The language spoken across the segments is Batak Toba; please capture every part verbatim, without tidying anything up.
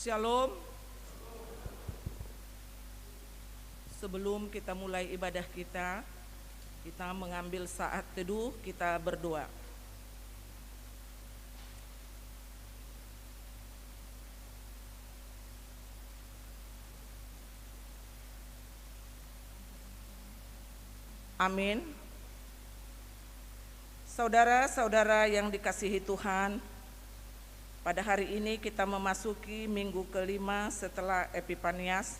Shalom. Sebelum kita mulai ibadah kita, kita mengambil saat teduh, kita berdoa. Amin. Saudara-saudara yang dikasihi Tuhan, pada hari ini kita memasuki minggu kelima setelah Epipanias.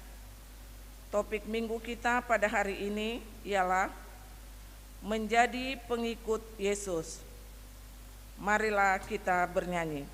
Topik minggu kita pada hari ini ialah menjadi pengikut Yesus. Marilah kita bernyanyi.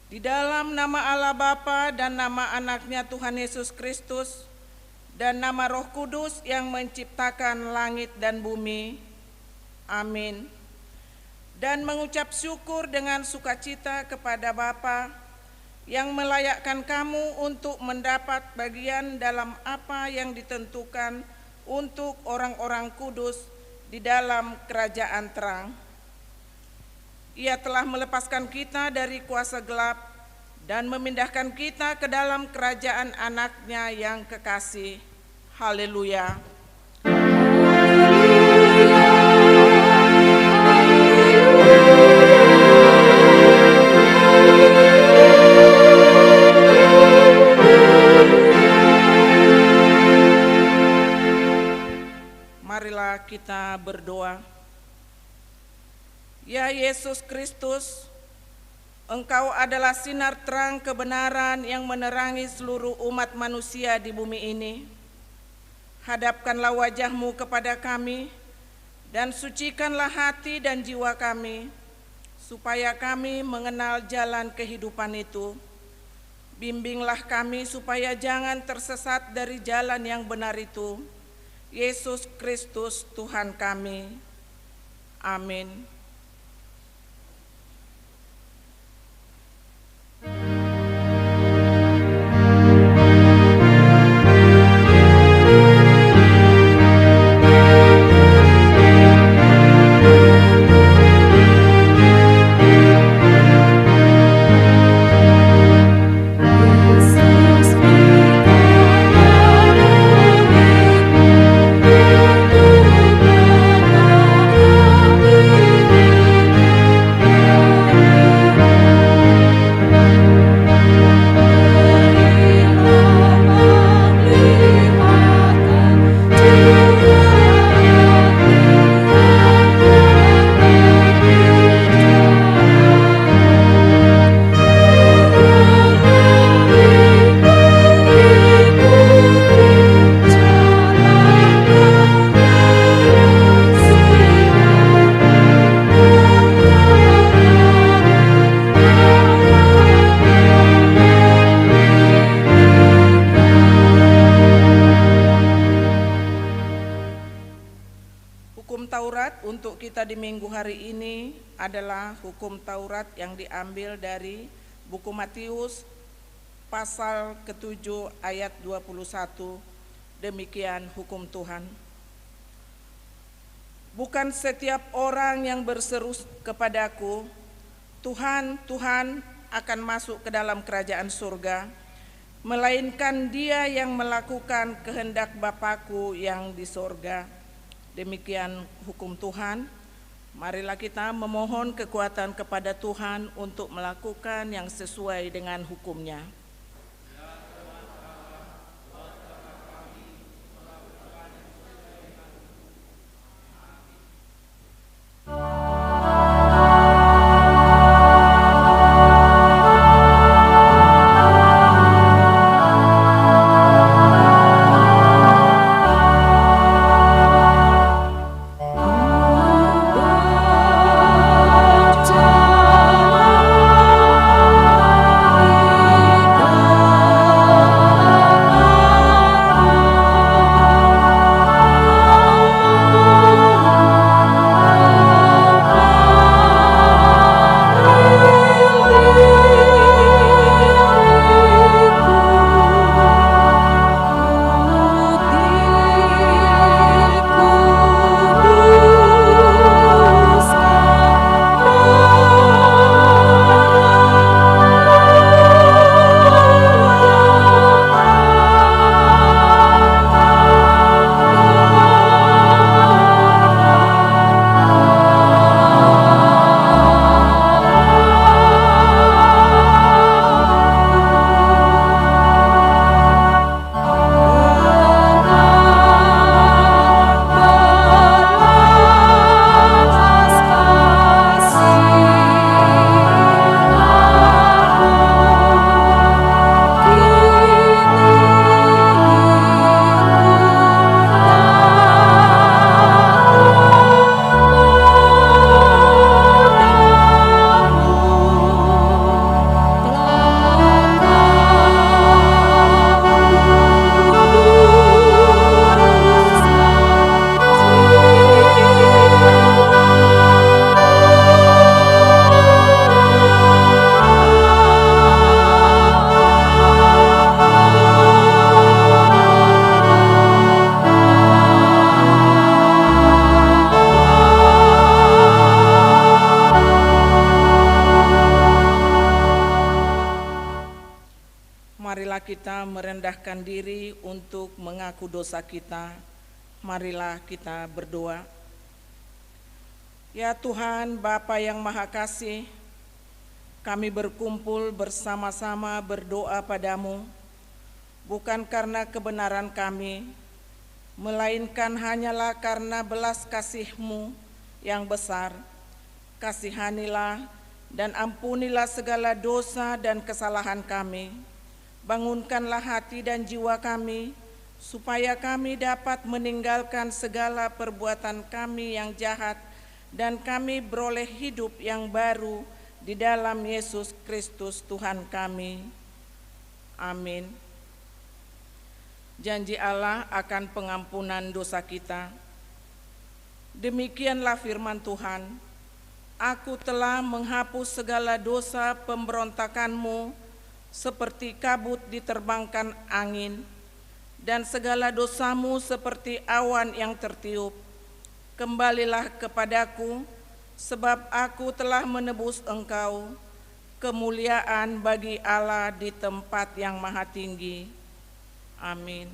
Di dalam nama Allah Bapa dan nama Anaknya Tuhan Yesus Kristus dan nama Roh Kudus yang menciptakan langit dan bumi. Amin. Dan mengucap syukur dengan sukacita kepada Bapa yang melayakkan kamu untuk mendapat bagian dalam apa yang ditentukan untuk orang-orang kudus di dalam kerajaan terang. Ia telah melepaskan kita dari kuasa gelap dan memindahkan kita ke dalam kerajaan Anaknya yang kekasih. Haleluya. Marilah kita berdoa. Ya Yesus Kristus, Engkau adalah sinar terang kebenaran yang menerangi seluruh umat manusia di bumi ini. Hadapkanlah wajah-Mu kepada kami, dan sucikanlah hati dan jiwa kami, supaya kami mengenal jalan kehidupan itu. Bimbinglah kami supaya jangan tersesat dari jalan yang benar itu. Yesus Kristus, Tuhan kami. Amin. Hukum Taurat untuk kita di minggu hari ini adalah hukum Taurat yang diambil dari buku Matius, Pasal ketujuh ayat dua puluh satu, demikian hukum Tuhan. Bukan setiap orang yang berseru kepada-Ku, "Tuhan, Tuhan," akan masuk ke dalam kerajaan surga, melainkan dia yang melakukan kehendak Bapa-Ku yang di sorga. Demikian hukum Tuhan. Marilah kita memohon kekuatan kepada Tuhan untuk melakukan yang sesuai dengan hukum-Nya. Marilah kita merendahkan diri untuk mengaku dosa kita. Marilah kita berdoa. Ya Tuhan, Bapa yang Maha Kasih, kami berkumpul bersama-sama berdoa pada-Mu, bukan karena kebenaran kami, melainkan hanyalah karena belas kasih-Mu yang besar. Kasihanilah dan ampunilah segala dosa dan kesalahan kami. Bangunkanlah hati dan jiwa kami, supaya kami dapat meninggalkan segala perbuatan kami yang jahat dan kami beroleh hidup yang baru di dalam Yesus Kristus Tuhan kami. Amin. Janji Allah akan pengampunan dosa kita. Demikianlah firman Tuhan, "Aku telah menghapus segala dosa pemberontakanmu seperti kabut diterbangkan angin, dan segala dosamu seperti awan yang tertiup. Kembalilah kepada-Ku, sebab Aku telah menebus engkau." Kemuliaan bagi Allah di tempat yang maha tinggi. Amin.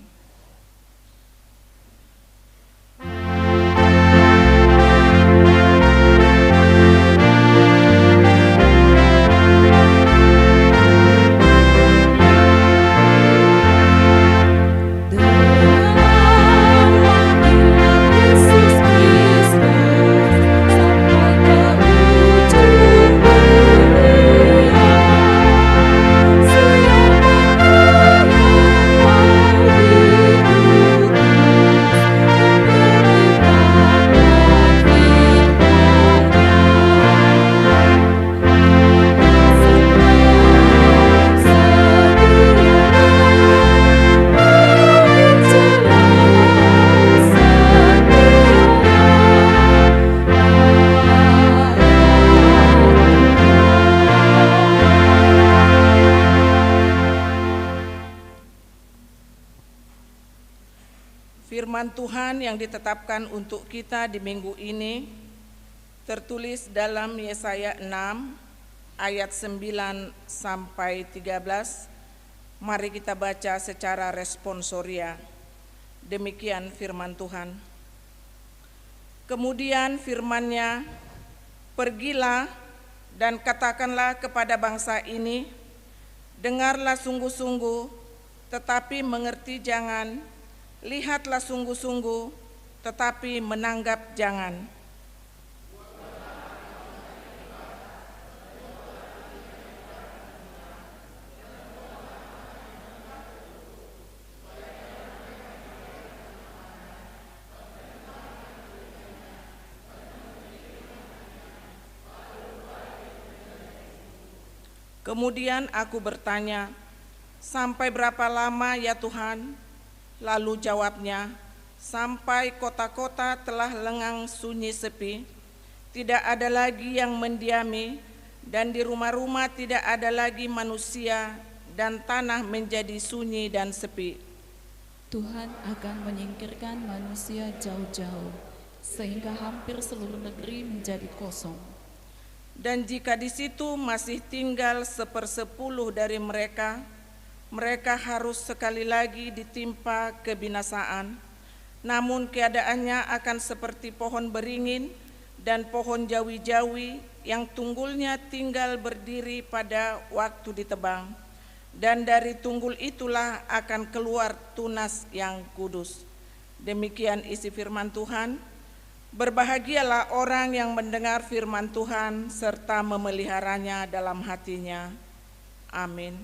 Firman Tuhan yang ditetapkan untuk kita di minggu ini tertulis dalam Yesaya enam ayat sembilan sampai tiga belas. Mari kita baca secara responsoria. Demikian firman Tuhan. Kemudian firman-Nya, "Pergilah dan katakanlah kepada bangsa ini, dengarlah sungguh-sungguh, tetapi mengerti jangan, lihatlah sungguh-sungguh, tetapi menanggap jangan." Kemudian aku bertanya, "Sampai berapa lama, ya Tuhan?" Lalu jawab-Nya, "Sampai kota-kota telah lengang sunyi sepi, tidak ada lagi yang mendiami, dan di rumah-rumah tidak ada lagi manusia, dan tanah menjadi sunyi dan sepi." Tuhan akan menyingkirkan manusia jauh-jauh, sehingga hampir seluruh negeri menjadi kosong. Dan jika di situ masih tinggal sepersepuluh dari mereka, mereka harus sekali lagi ditimpa kebinasaan. Namun keadaannya akan seperti pohon beringin dan pohon jawi-jawi yang tunggulnya tinggal berdiri pada waktu ditebang. Dan dari tunggul itulah akan keluar tunas yang kudus. Demikian isi firman Tuhan. Berbahagialah orang yang mendengar firman Tuhan serta memeliharanya dalam hatinya. Amin.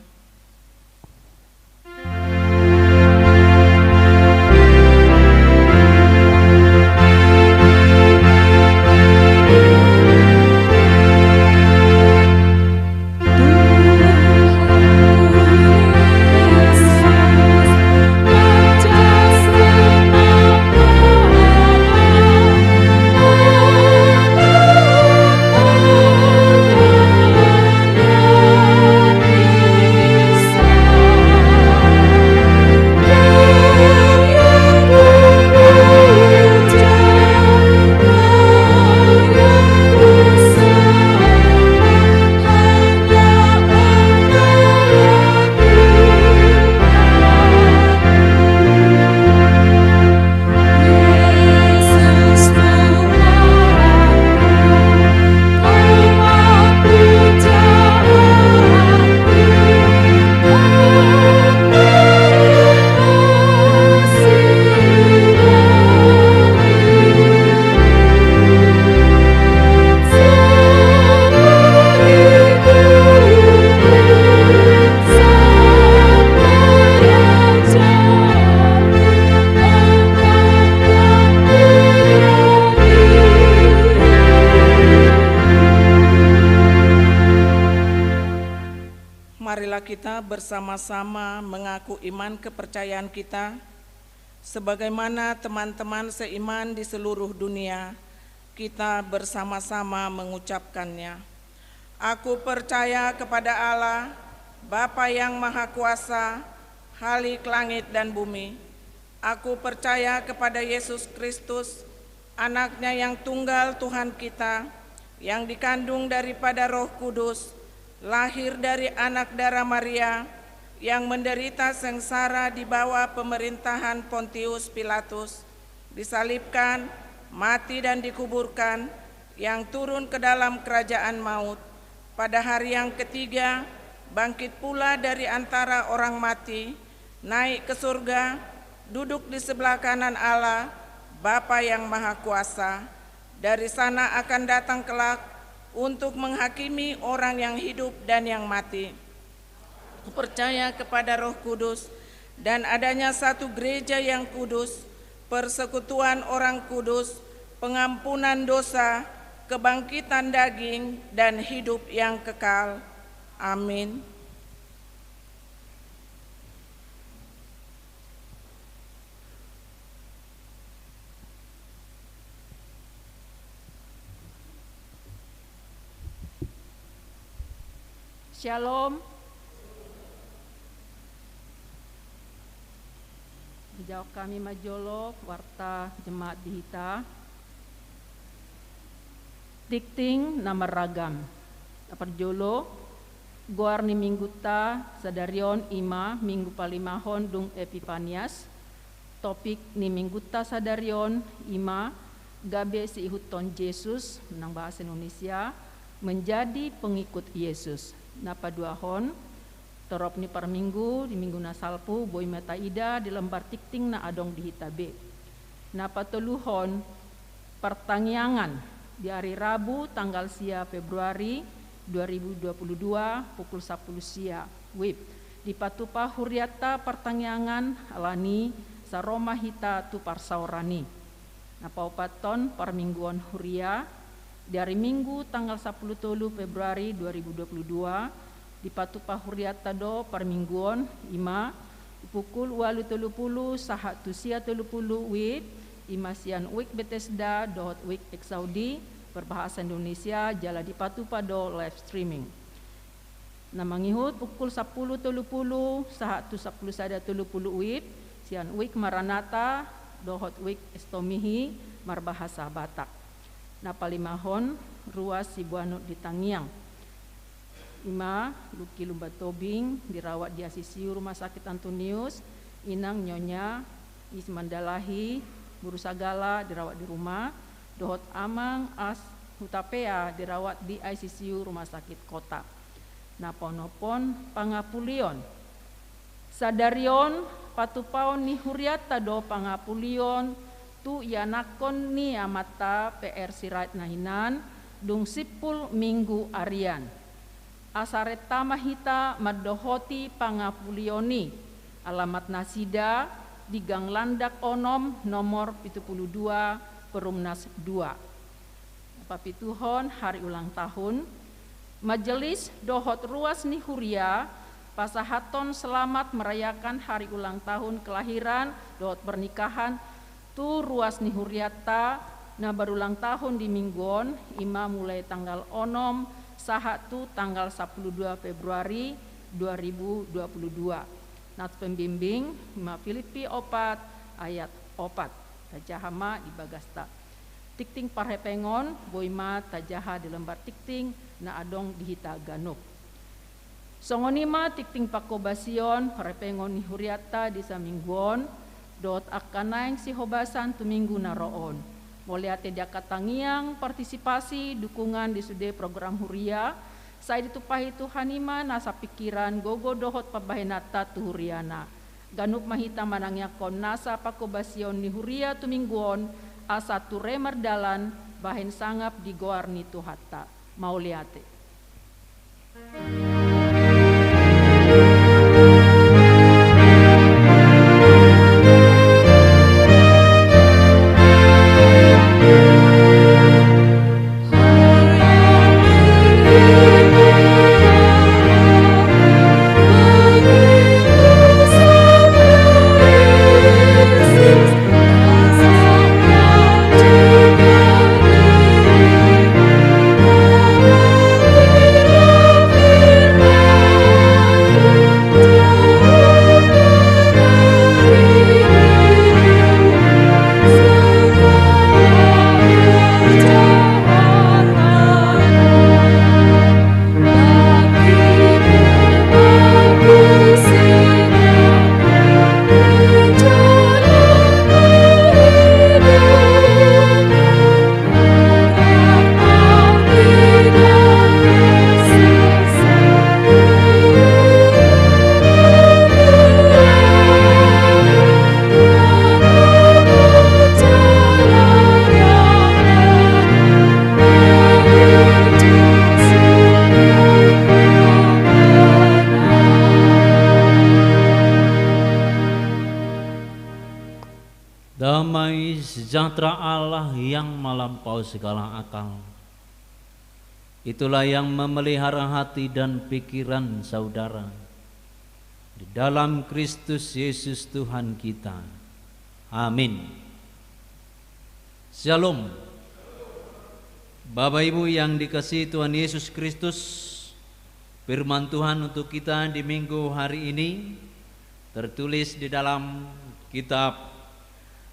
Marilah kita bersama-sama mengaku iman kepercayaan kita, sebagaimana teman-teman seiman di seluruh dunia, kita bersama-sama mengucapkannya. Aku percaya kepada Allah, Bapa yang Maha Kuasa, Khalik langit dan bumi. Aku percaya kepada Yesus Kristus, Anak-Nya yang tunggal, Tuhan kita, yang dikandung daripada Roh Kudus, lahir dari anak dara Maria, yang menderita sengsara di bawah pemerintahan Pontius Pilatus, disalibkan, mati dan dikuburkan, yang turun ke dalam kerajaan maut. Pada hari yang ketiga, bangkit pula dari antara orang mati, naik ke surga, duduk di sebelah kanan Allah, Bapa yang Maha Kuasa. Dari sana akan datang kelak untuk menghakimi orang yang hidup dan yang mati. Aku percaya kepada Roh Kudus dan adanya satu gereja yang kudus, persekutuan orang kudus, pengampunan dosa, kebangkitan daging, dan hidup yang kekal. Amin. Shalom. Jawab hami ma jolo warta jemaat di hita. Tingting na marragam. Na parjolo, goar ni minggunta sadari on i ma Minggu Palimahon dung Epipanias. Topik ni minggunta sadari on i ma gabe siihuthon Jesus, manang bahasa Indonesia, menjadi pengikut Yesus. Na paduahon, torop ni parminggu di minggu na salpu boi ma taida di lembar tingting na adong di hita be. Na patoluhon, partangiangan di ari Rabu tanggal sia Februari dua ribu dua puluh dua pukul sapuluh sia, wib. Dipatupa hurianta partangiangan alani saro ma hita tu parsaoran i. Na paopathon, parmingguon huria di ari Minggu tanggal sapuluh tolu Februari dua ribu dua puluh dua, dipatupa hurianta do parmingguon, i ma pukul ualu tolu pulu sahat tu sia tolu pulu wib, i ma sian wik Bethesda dohot wik Exaudi, berbahasa Indonesia, jala dipatupa do live streaming. Na mangihut pukul sapuluh tolu pulu sahat tu sapuluh sada tolu pulu wib, sian wik Maranatha dohot wik Estomihi, marbahasa Batak. Na palimahon, ruas siboanut di tangiang. I ma Luki Lumban Tobing, dirawat di I C C U Rumah Sakit Antonius, inang Nyonya Is Mandalahi, boru Sagala, dirawat di rumah, dohot amang As Hutapea, dirawat di I C C U Rumah Sakit Kota. Na paonomhon, pangapulion. Sadari on patupaon ni hurianta do pangapulion tu ianakhon ni amanta P R Sirait na hinan, dung simpul Minggu arian. Asa renta ma hita mandohoti pangapulion i. Alamat nasida di Gang Landak onom, nomor pitu pulu dua, Perumnas dua. Papituhon, hari ulang tahun. Majelis dohot ruas ni huria pasahathon selamat merayakan hari ulang tahun kelahiran dohot pernikahan tu ruas ni hurianta na berulang tahun di minggu on, i ma mulai tanggal onom sahat tu tanggal sapuluh dua Februari dua ribu dua puluh dua. Nats pembimbing, i ma Filipi opat ayat opat. Tajaha ma di bagasta. Tingting parhepengon boi ma tajaha di lembar tingting na adong di hita ganup. Songon i ma tingting pangkobasion parhepengon ni hurianta di saminggu on, dohot angka naeng sihobasan tu minggu na ro on. Mauliate di angka tangiang, partisipasi, dukungan di sude program huria, sai ditumpahi Tuhan i ma nasa pingkiran, gogo dohot pambahenanta tu huriana. Ganup ma hita manangiangkon nasa pangkobasion ni huria tu minggu on, asa ture mardalan bahen sangap di goar ni Tuhanta. Mauliate. Damai sejahtera Allah yang melampaui segala akal, itulah yang memelihara hati dan pikiran saudara di dalam Kristus Yesus Tuhan kita. Amin. Shalom. Bapak Ibu yang dikasihi Tuhan Yesus Kristus, firman Tuhan untuk kita di minggu hari ini tertulis di dalam Kitab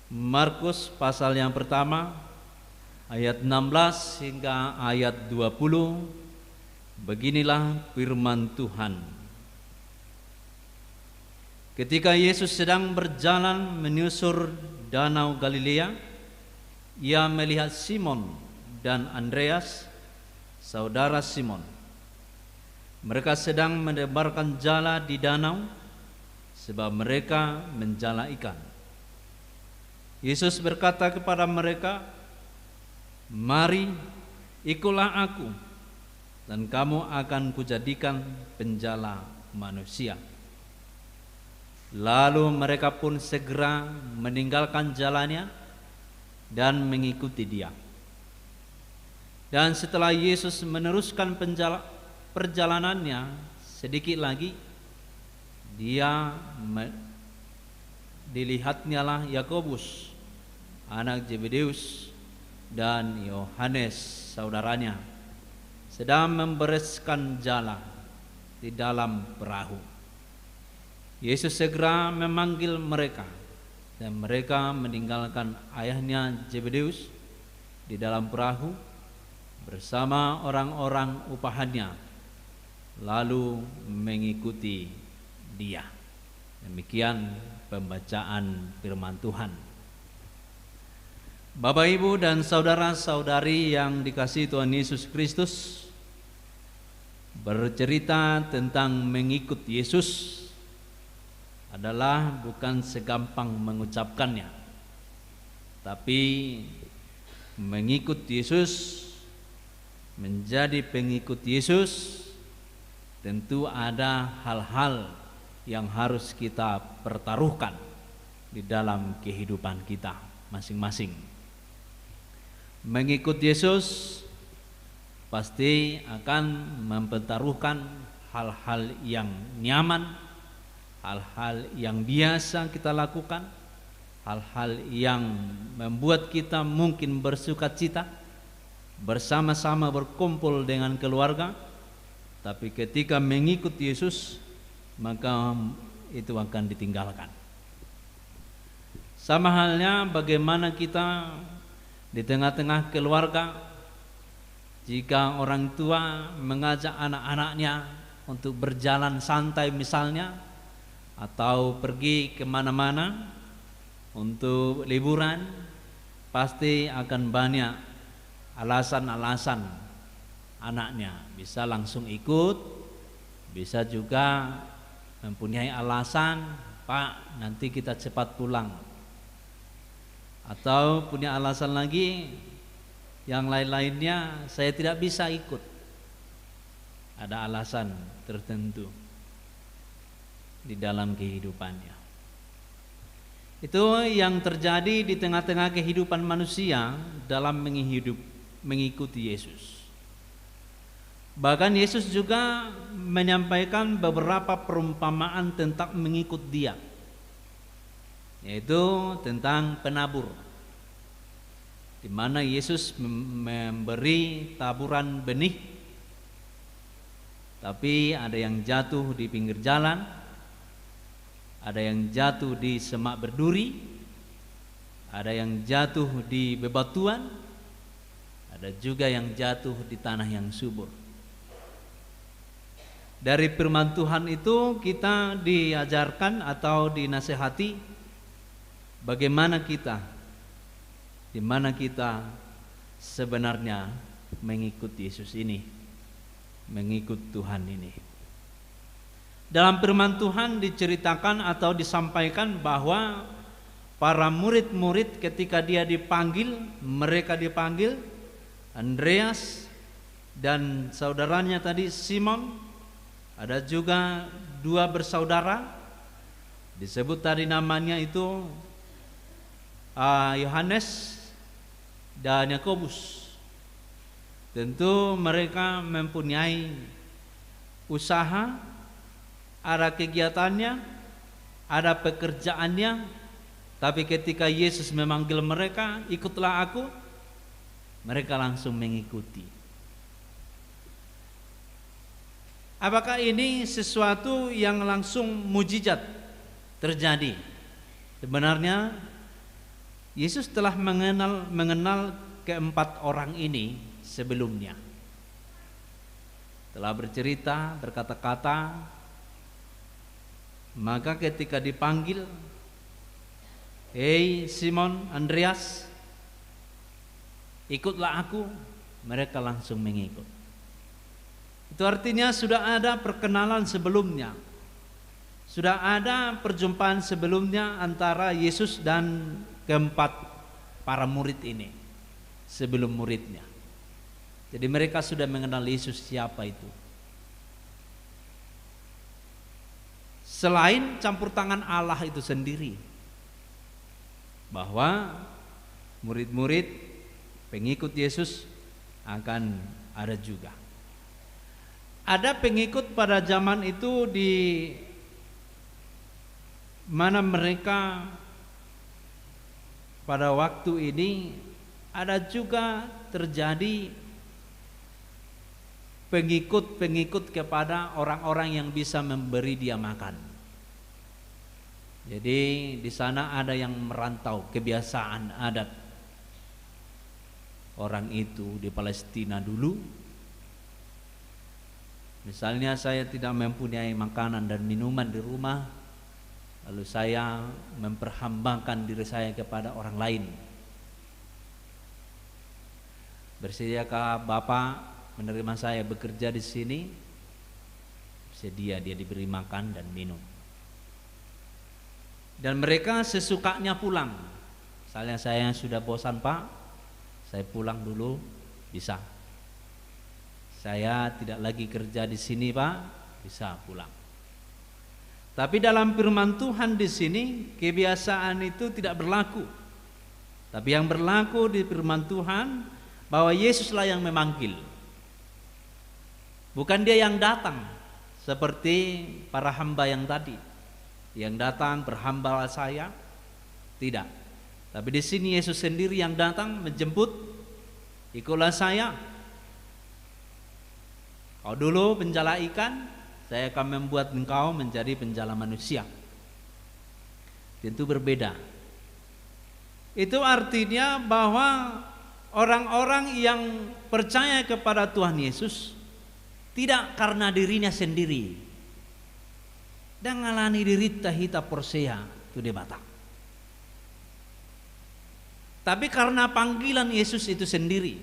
Markus pasal yang pertama, ayat enam belas hingga ayat dua puluh. Beginilah firman Tuhan. Ketika Yesus sedang berjalan menyusur Danau Galilea, Ia melihat Simon dan Andreas, saudara Simon. Mereka sedang menebarkan jala di danau, sebab mereka menjala ikan. Yesus berkata kepada mereka, "Mari, ikutlah Aku, dan kamu akan Kujadikan penjala manusia." Lalu mereka pun segera meninggalkan jalannya dan mengikuti Dia. Dan setelah Yesus meneruskan penjala-, perjalanannya sedikit lagi, Dia me-, dilihatnyalah Yakobus, anak Zebedeus, dan Yohanes, saudaranya, sedang membereskan jala di dalam perahu. Yesus segera memanggil mereka, dan mereka meninggalkan ayahnya Zebedeus di dalam perahu bersama orang-orang upahannya, lalu mengikuti Dia. Demikian pembacaan firman Tuhan. Bapak, Ibu, dan saudara-saudari yang dikasihi Tuhan Yesus Kristus, bercerita tentang mengikut Yesus adalah bukan segampang mengucapkannya, tapi mengikut Yesus, menjadi pengikut Yesus, tentu ada hal-hal yang harus kita pertaruhkan di dalam kehidupan kita masing-masing. Mengikut Yesus pasti akan mempertaruhkan hal-hal yang nyaman, hal-hal yang biasa kita lakukan, hal-hal yang membuat kita mungkin bersukacita, bersama-sama berkumpul dengan keluarga, tapi ketika mengikut Yesus, maka itu akan ditinggalkan. Sama halnya bagaimana kita di tengah-tengah keluarga, jika orang tua mengajak anak-anaknya untuk berjalan santai misalnya, atau pergi kemana-mana untuk liburan, pasti akan banyak alasan-alasan anaknya. Bisa langsung ikut, bisa juga mempunyai alasan, "Pak, nanti kita cepat pulang." Atau punya alasan lagi, yang lain-lainnya, "Saya tidak bisa ikut." Ada alasan tertentu di dalam kehidupannya. Itu yang terjadi di tengah-tengah kehidupan manusia dalam menghidup, mengikuti Yesus. Bahkan Yesus juga menyampaikan beberapa perumpamaan tentang mengikut Dia, yaitu tentang penabur, di mana Yesus mem-, memberi taburan benih, tapi ada yang jatuh di pinggir jalan, ada yang jatuh di semak berduri, ada yang jatuh di bebatuan, ada juga yang jatuh di tanah yang subur. Dari firman Tuhan itu kita diajarkan atau dinasehati bagaimana kita, di mana kita sebenarnya mengikut Yesus ini, mengikut Tuhan ini. Dalam firman Tuhan diceritakan atau disampaikan bahwa para murid-murid ketika Dia dipanggil, mereka dipanggil, Andreas dan saudaranya tadi Simon, ada juga dua bersaudara, disebut tadi namanya itu, ah, Yohanes dan Yakobus. Tentu mereka mempunyai usaha, ada kegiatannya, ada pekerjaannya, tapi ketika Yesus memanggil mereka, "Ikutlah Aku," mereka langsung mengikuti. Apakah ini sesuatu yang langsung mujizat terjadi? Sebenarnya, Yesus telah mengenal, mengenal keempat orang ini sebelumnya. Telah bercerita, berkata-kata, maka ketika dipanggil, "Hei Simon, Andreas, ikutlah aku," mereka langsung mengikut. Itu artinya sudah ada perkenalan sebelumnya. Sudah ada perjumpaan sebelumnya antara Yesus dan keempat para murid ini sebelum muridnya. Jadi mereka sudah mengenal Yesus siapa itu. Selain campur tangan Allah itu sendiri, bahwa murid-murid pengikut Yesus akan ada juga. Ada pengikut pada zaman itu di mana mereka pada waktu ini ada juga terjadi pengikut-pengikut kepada orang-orang yang bisa memberi dia makan. Jadi, di sana ada yang merantau, kebiasaan adat orang itu di Palestina dulu. Misalnya, saya tidak mempunyai makanan dan minuman di rumah, lalu saya memperhambakan diri saya kepada orang lain. Bersediakah Bapak menerima saya bekerja di sini? Sedia dia diberi makan dan minum. Dan mereka sesukanya pulang. Misalnya, "Saya sudah bosan, Pak, saya pulang dulu," bisa. "Saya tidak lagi kerja di sini, Pak," bisa pulang. Tapi dalam firman Tuhan di sini, kebiasaan itu tidak berlaku. Tapi yang berlaku di firman Tuhan, bahwa Yesuslah yang memanggil. Bukan dia yang datang, seperti para hamba yang tadi. Yang datang, "Berhambalah saya." Tidak. Tapi di sini Yesus sendiri yang datang menjemput, "Ikutlah saya. Kau dulu penjala ikan, saya akan membuat engkau menjadi penjala manusia." Tentu berbeda. Itu artinya bahwa orang-orang yang percaya kepada Tuhan Yesus tidak karena dirinya sendiri. Dang alani dirinta hita porsea tu Debata. Tapi karena panggilan Yesus itu sendiri.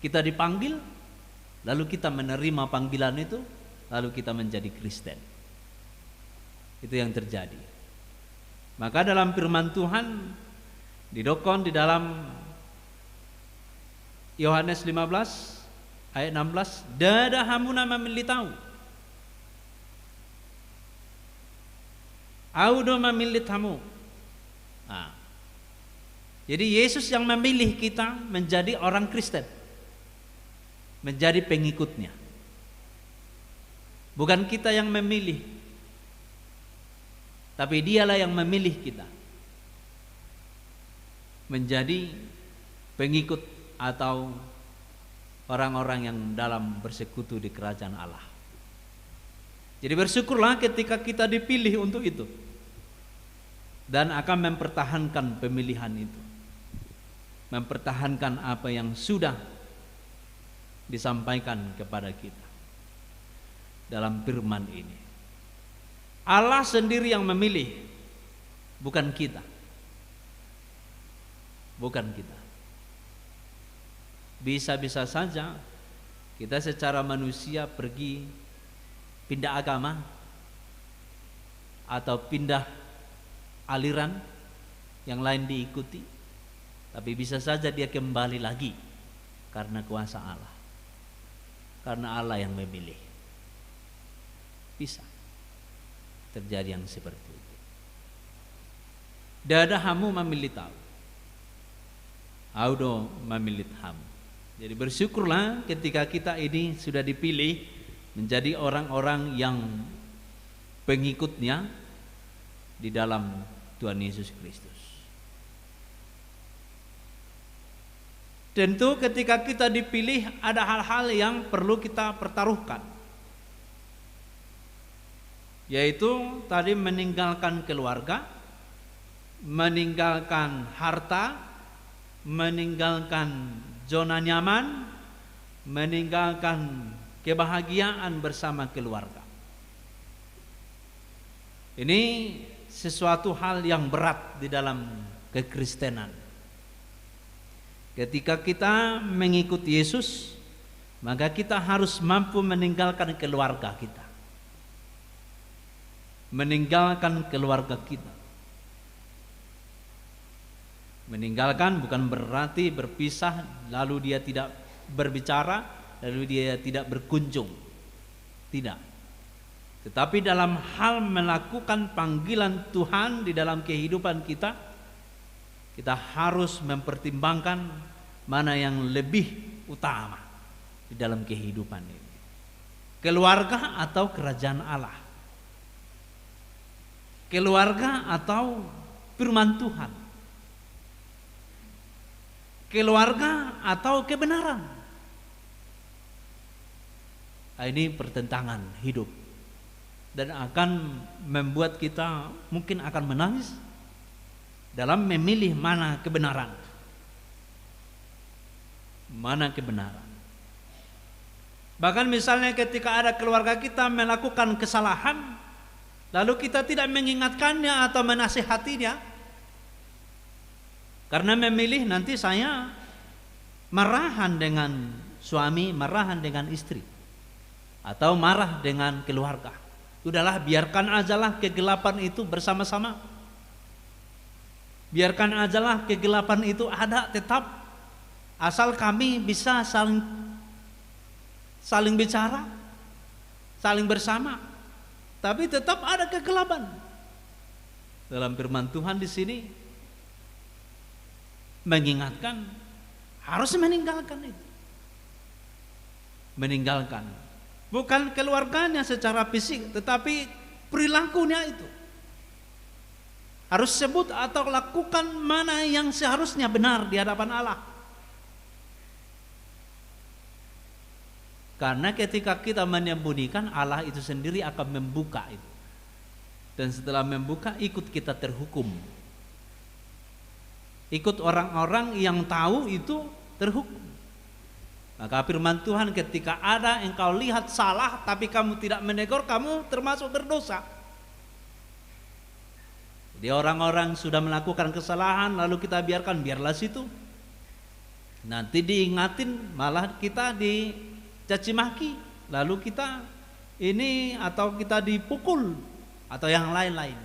Kita dipanggil, lalu kita menerima panggilan itu, lalu kita menjadi Kristen. Itu yang terjadi. Maka dalam firman Tuhan, didokkon di dalam Yohanes lima belas ayat enam belas, "Ndada hamu na mamillit Ahu. Ahu do mamillit hamu." Nah, jadi Yesus yang memilih kita menjadi orang Kristen, menjadi pengikutnya. Bukan kita yang memilih, tapi Dialah yang memilih kita menjadi pengikut atau orang-orang yang dalam bersekutu di kerajaan Allah. Jadi, bersyukurlah ketika kita dipilih untuk itu dan akan mempertahankan pemilihan itu, mempertahankan apa yang sudah disampaikan kepada kita dalam firman ini. Allah sendiri yang memilih, bukan kita. Bukan kita. Bisa-bisa saja kita secara manusia pergi pindah agama atau pindah aliran, yang lain diikuti, tapi bisa saja dia kembali lagi karena kuasa Allah, karena Allah yang memilih. Bisa terjadi yang seperti itu. Ndada hamu mamillit Ahu, Ahu do mamillit hamu. Jadi, bersyukurlah ketika kita ini sudah dipilih menjadi orang-orang yang pengikutnya di dalam Tuhan Yesus Kristus. Tentu, ketika kita dipilih, ada hal-hal yang perlu kita pertaruhkan, yaitu tadi meninggalkan keluarga, meninggalkan harta, meninggalkan zona nyaman, meninggalkan kebahagiaan bersama keluarga. Ini sesuatu hal yang berat di dalam kekristenan. Ketika kita mengikut Yesus, maka kita harus mampu meninggalkan keluarga kita. Meninggalkan keluarga kita. Meninggalkan bukan berarti berpisah, lalu dia tidak berbicara, lalu dia tidak berkunjung. Tidak. Tetapi dalam hal melakukan panggilan Tuhan di dalam kehidupan kita, kita harus mempertimbangkan mana yang lebih utama di dalam kehidupan ini. Keluarga atau kerajaan Allah? Keluarga atau firman Tuhan? Keluarga atau kebenaran? Ah, ini pertentangan hidup dan akan membuat kita mungkin akan menangis dalam memilih mana kebenaran. Mana kebenaran? Bahkan misalnya ketika ada keluarga kita melakukan kesalahan, lalu kita tidak mengingatkannya atau menasihatinya, karena memilih nanti saya marahan dengan suami, marahan dengan istri, atau marah dengan keluarga. Udahlah, biarkan ajalah kegelapan itu bersama-sama. Biarkan ajalah kegelapan itu ada tetap, asal kami bisa saling, saling bicara, saling bersama. Tapi tetap ada kegelapan. Dalam firman Tuhan di sini mengingatkan, harus meninggalkan itu. Meninggalkan. Bukan keluarganya secara fisik, tetapi perilakunya itu. Harus sebut atau lakukan mana yang seharusnya benar di hadapan Allah. Karena ketika kita menyembunyikan, Allah itu sendiri akan membuka itu. Dan setelah membuka, ikut kita terhukum. Ikut orang-orang yang tahu itu terhukum. Maka firman Tuhan, ketika ada engkau lihat salah, tapi kamu tidak menegur, kamu termasuk berdosa. Jadi orang-orang sudah melakukan kesalahan, lalu kita biarkan, biarlah situ. Nanti diingatin, malah kita dicaci maki, lalu kita ini, atau kita dipukul, atau yang lain-lain.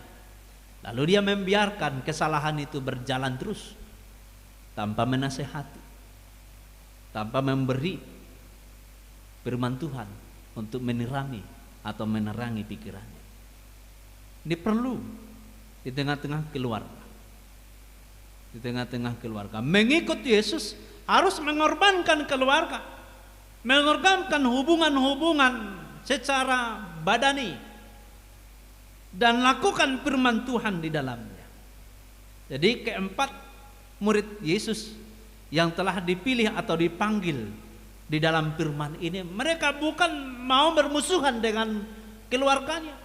Lalu dia membiarkan kesalahan itu berjalan terus, tanpa menasehati, tanpa memberi firman Tuhan untuk menyirami atau menerangi pikirannya. Ini perlu di tengah-tengah keluarga. Di tengah-tengah keluarga. Mengikut Yesus harus mengorbankan keluarga, mengorbankan hubungan-hubungan secara badani, dan lakukan firman Tuhan di dalamnya. Jadi, keempat, murid Yesus yang telah dipilih atau dipanggil di dalam firman ini, mereka bukan mau bermusuhan dengan keluarganya.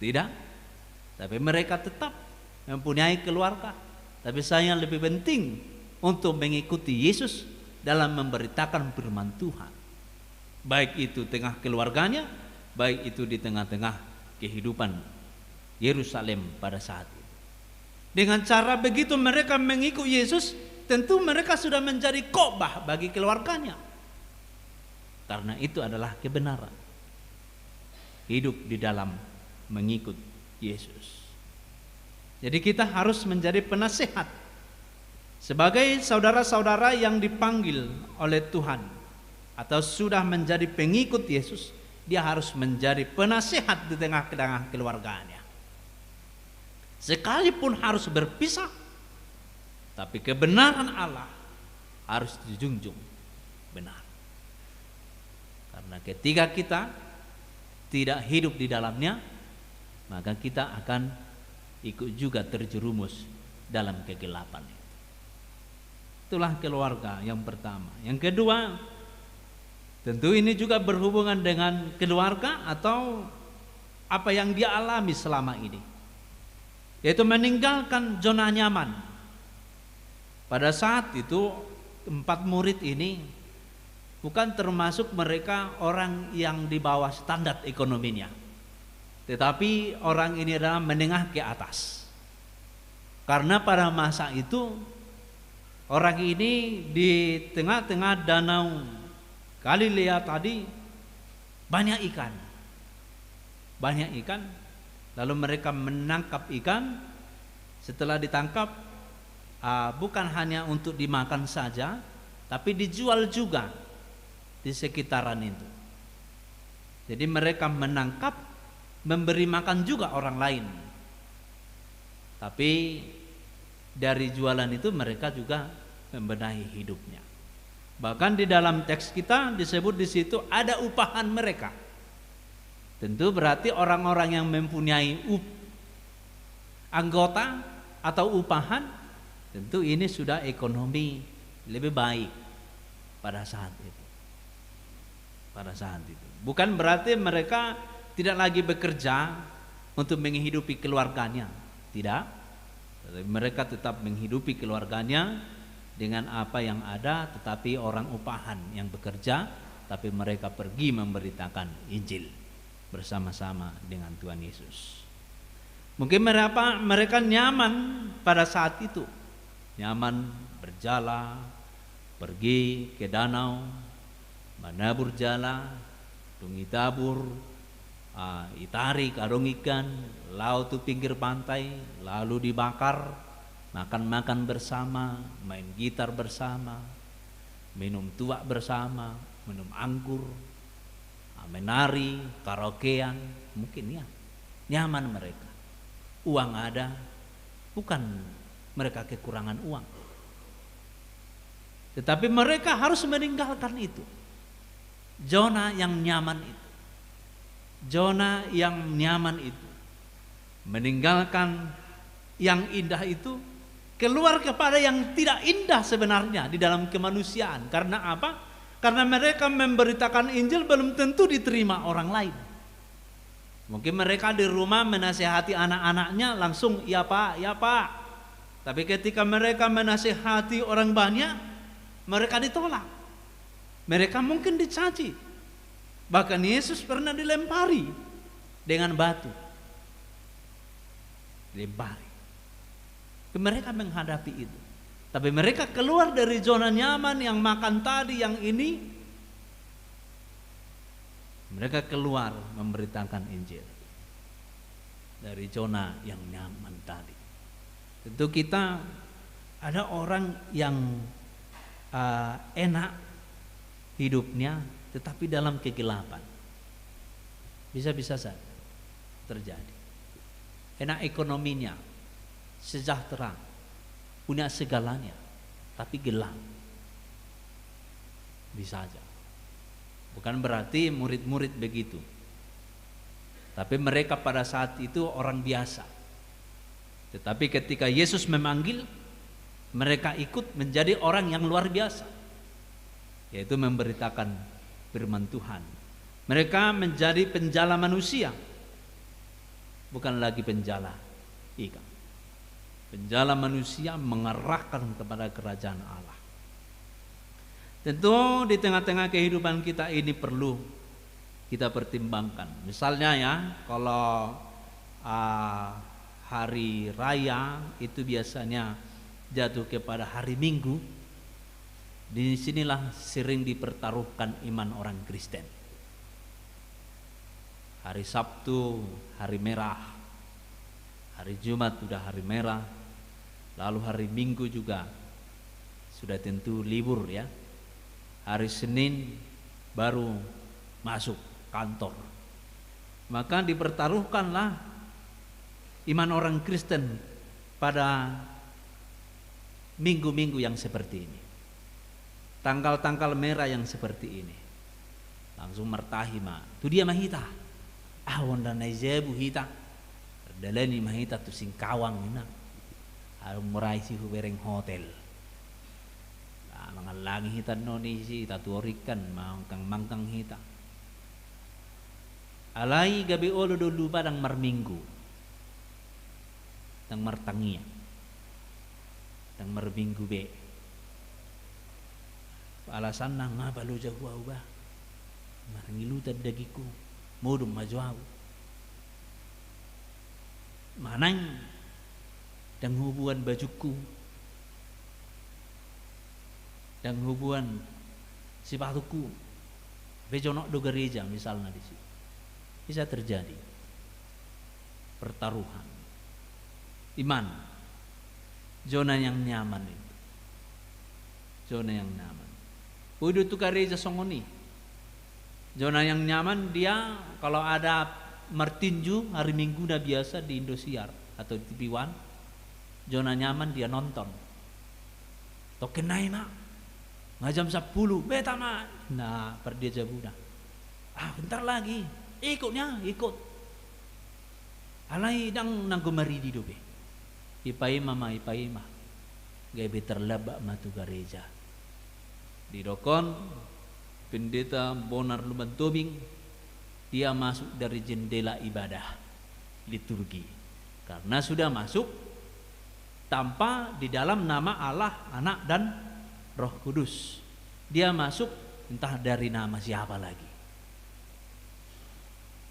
Tidak. Tapi mereka tetap mempunyai keluarga. Tapi saya lebih penting untuk mengikuti Yesus dalam memberitakan firman Tuhan. Baik itu tengah keluarganya, baik itu di tengah-tengah kehidupan Yerusalem pada saat itu. Dengan cara begitu mereka mengikut Yesus, tentu mereka sudah menjadi khotbah bagi keluarganya. Karena itu adalah kebenaran. Hidup di dalam mengikut Yesus. Jadi kita harus menjadi penasehat. Sebagai saudara-saudara yang dipanggil oleh Tuhan atau sudah menjadi pengikut Yesus, dia harus menjadi penasehat di tengah-tengah keluarganya. Sekalipun harus berpisah, tapi kebenaran Allah harus dijunjung benar. Karena ketika kita tidak hidup di dalamnya, maka kita akan ikut juga terjerumus dalam kegelapan itu. Itulah keluarga yang pertama. Yang kedua, tentu ini juga berhubungan dengan keluarga atau apa yang dia alami selama ini. Yaitu meninggalkan zona nyaman. Pada saat itu, empat murid ini bukan termasuk mereka orang yang di bawah standar ekonominya, tetapi orang ini adalah menengah ke atas. Karena pada masa itu, orang ini di tengah-tengah danau Galilea tadi banyak ikan. Banyak ikan, lalu mereka menangkap ikan. Setelah ditangkap, ah, bukan hanya untuk dimakan saja, tapi dijual juga di sekitaran itu. Jadi mereka menangkap, memberi makan juga orang lain. Tapi dari jualan itu mereka juga membenahi hidupnya. Bahkan di dalam teks kita disebut di situ ada upahan mereka. Tentu berarti orang-orang yang mempunyai up-, anggota atau upahan, tentu ini sudah ekonomi lebih baik pada saat itu. Pada saat itu. Bukan berarti mereka tidak lagi bekerja untuk menghidupi keluarganya. Tidak. Tetapi mereka tetap menghidupi keluarganya dengan apa yang ada, tetapi orang upahan yang bekerja, tapi mereka pergi memberitakan Injil bersama-sama dengan Tuhan Yesus. Mungkin mereka, mereka nyaman pada saat itu. Nyaman berjala, pergi ke danau, manabur jala, dung i tabur, ah, itarik adong ikan, laho tu pinggir pantai, lalu dibakar, makan-makan bersama, main gitar bersama, minum tuak bersama, minum anggur, ah, menari, karaokean, mungkin ya, nyaman mereka. Uang ada, bukan mereka kekurangan uang. Tetapi mereka harus meninggalkan itu. Zona yang nyaman itu. Zona yang nyaman itu. Meninggalkan yang indah itu, keluar kepada yang tidak indah sebenarnya di dalam kemanusiaan. Karena apa? Karena mereka memberitakan Injil belum tentu diterima orang lain. Mungkin mereka di rumah menasehati anak-anaknya langsung, "Ya, Pak, ya, Pak." Tapi ketika mereka menasehati orang banyak, mereka ditolak. Mereka mungkin dicaci. Bahkan Yesus pernah dilempari dengan batu. Dilempari. Mereka menghadapi itu. Tapi mereka keluar dari zona nyaman yang makan tadi, yang ini. Mereka keluar memberitakan Injil dari zona yang nyaman tadi. Tentu kita, ada orang yang, eh, enak hidupnya, tetapi dalam kegelapan. Bisa-bisa saja terjadi. Enak ekonominya, sejahtera, punya segalanya, tapi gelap. Bisa saja. Bukan berarti murid-murid begitu. Tapi mereka pada saat itu orang biasa. Tetapi ketika Yesus memanggil, mereka ikut menjadi orang yang luar biasa, yaitu memberitakan firman Tuhan. Mereka menjadi penjala manusia, bukan lagi penjala ikan. Penjala manusia mengarahkan kepada kerajaan Allah. Tentu di tengah-tengah kehidupan kita ini perlu kita pertimbangkan. Misalnya ya, kalau, ah, hari raya itu biasanya jatuh kepada hari Minggu, di sinilah sering dipertaruhkan iman orang Kristen. Hari Sabtu, hari merah. Hari Jumat sudah hari merah. Lalu hari Minggu juga sudah tentu libur, ya. Hari Senin baru masuk kantor. Maka dipertaruhkanlah iman orang Kristen pada minggu-minggu yang seperti ini. Tanggal-tanggal merah yang seperti ini. Langsung martahi ma. Tu dia ma hita? Ah, Honda na i jabu hita. Dalani ma hita tu Singkawang, ninna. Adong mura i si hubereng hotel. Ah, mangallangi hita annon i si, tatuoringkan, mangkang-mangkang hita. Alai gabe olo do lupa ndang marminggu. Ndang martangiang, ndang marminggu be. Alasanna nga paloja hua au bah, marngilutan dagingku, modom ma jo au. Manang ndang huboan bajungku, ndang huboan sipatuku, pe jonok do gareja misalna disi. Bisa terjadi pertaruhan iman. Zona yang nyaman itu, zona yang nyaman. Boi do tu gareja songon i. Zona yang nyaman dia kalau ada martinju hari Minggu na biasa di Indosiar atau di T V One, zona nyaman dia nonton. Tongkin nai ma, nga jam sampulu, beta ma. Na pardia jabuna. Ah, bentar lagi. Ikut nia, ikut. Alai ndang nanggo maridi dope. Ipaima ma, ipaima. Gabe terlambat ma tu gareja. Didokkon Pendeta Bonar Lumban Tobing, dia masuk dari jendela ibadah liturgi. Karena sudah masuk tanpa di dalam nama Allah, Anak, dan Roh Kudus. Dia masuk entah dari nama siapa lagi.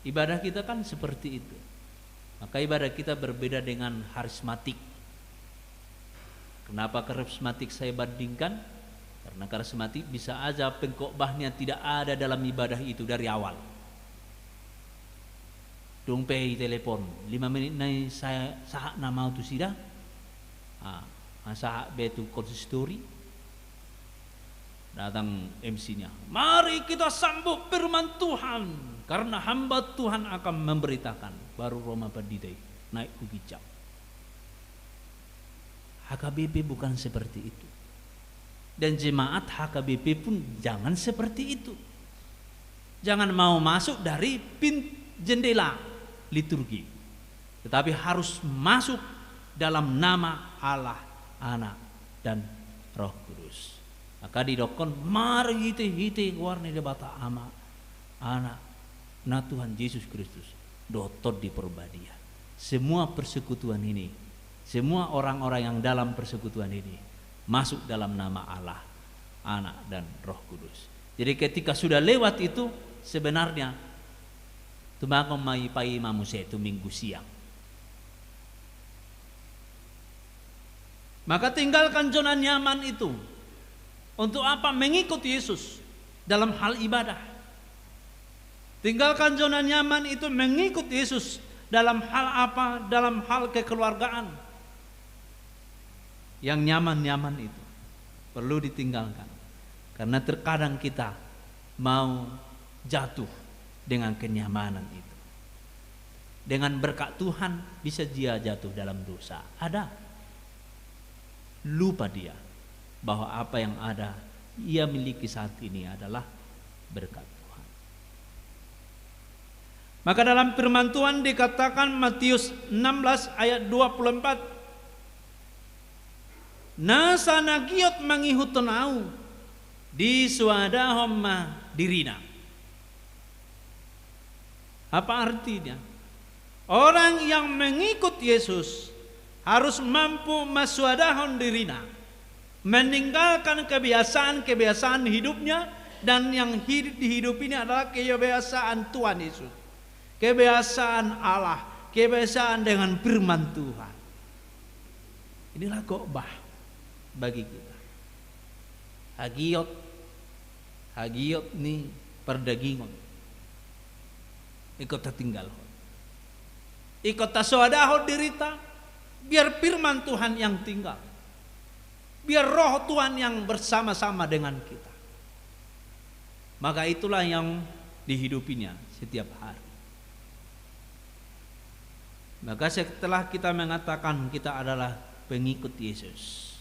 Ibadah kita kan seperti itu. Maka ibadah kita berbeda dengan karismatik. Kenapa karismatik saya bandingkan? Karena karismatik bisa aja pengkhotbahnya tidak ada dalam ibadah itu dari awal. Dung pe i telepon, lima menit nai sa-, sahat nama au tu sida. Ah, sahat be tu konsistori. Datang M C-nya, "Mari kita sambut firman Tuhan, karena hamba Tuhan akan memberitakan." Baru ro ma pandita i naik hu ginjang. H K B P bukan seperti itu. Dan jemaat H K B P pun jangan seperti itu. Jangan mau masuk dari pin-, jendela liturgi, tetapi harus masuk dalam nama Allah, Anak, dan Roh Kudus. Maka didokkon marhite-hite goar ni Debata Ama, Anak, na Tuhan Yesus Kristus, dohot Tondi Porbadia. Semua persekutuan ini, semua orang-orang yang dalam persekutuan ini masuk dalam nama Allah, Anak, dan Roh Kudus. Jadi ketika sudah lewat itu, sebenarnya tumangon ma ipaima muse tu Minggu siang. Maka tinggalkan zona nyaman itu. Untuk apa mengikut Yesus dalam hal ibadah? Tinggalkan zona nyaman itu, mengikut Yesus dalam hal apa? Dalam hal kekeluargaan. Yang nyaman-nyaman itu perlu ditinggalkan. Karena terkadang kita mau jatuh dengan kenyamanan itu. Dengan berkat Tuhan bisa dia jatuh dalam dosa. Ada. Lupa dia bahwa apa yang ada ia miliki saat ini adalah berkat Tuhan. Maka dalam firman Tuhan dikatakan, Matius enam belas ayat dua puluh empat, "Nasa na giot mangihuthon Au, disoadahon ma dirina." Apa artinya? Orang yang mengikut Yesus harus mampu mansoadahon dirina, meninggalkan kebiasaan-kebiasaan hidupnya, dan yang hid-, dihidupi ini adalah kebiasaan Tuhan Yesus, kebiasaan Allah, kebiasaan dengan firman Tuhan. Inilah khotbah bagi kita. Hagiot, hagiot ni pardagingon. Ingkon tatinggalhon. Ingkon tasoadahon dirita, biar firman Tuhan yang tinggal. Biar Roh Tuhan yang bersama-sama dengan kita. Maka itulah yang dihidupinya setiap hari. Maka setelah kita mengatakan kita adalah pengikut Yesus,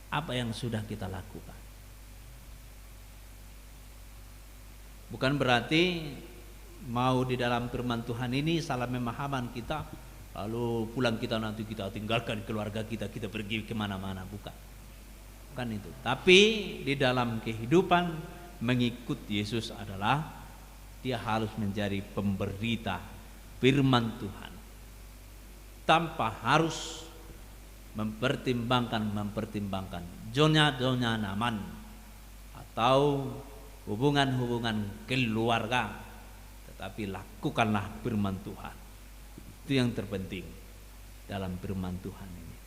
apa yang sudah kita lakukan? Bukan berarti mau di dalam firman Tuhan ini salah pemahaman kita, lalu pulang kita nanti kita tinggalkan keluarga kita, kita pergi kemana-mana, bukan. Bukan itu. Tapi di dalam kehidupan mengikut Yesus adalah dia harus menjadi pemberita firman Tuhan. tanpa harus mempertimbangkan-mempertimbangkan zona-zona nyaman atau hubungan-hubungan keluarga, tetapi lakukanlah firman Tuhan. Itu yang terpenting dalam firman Tuhan ini.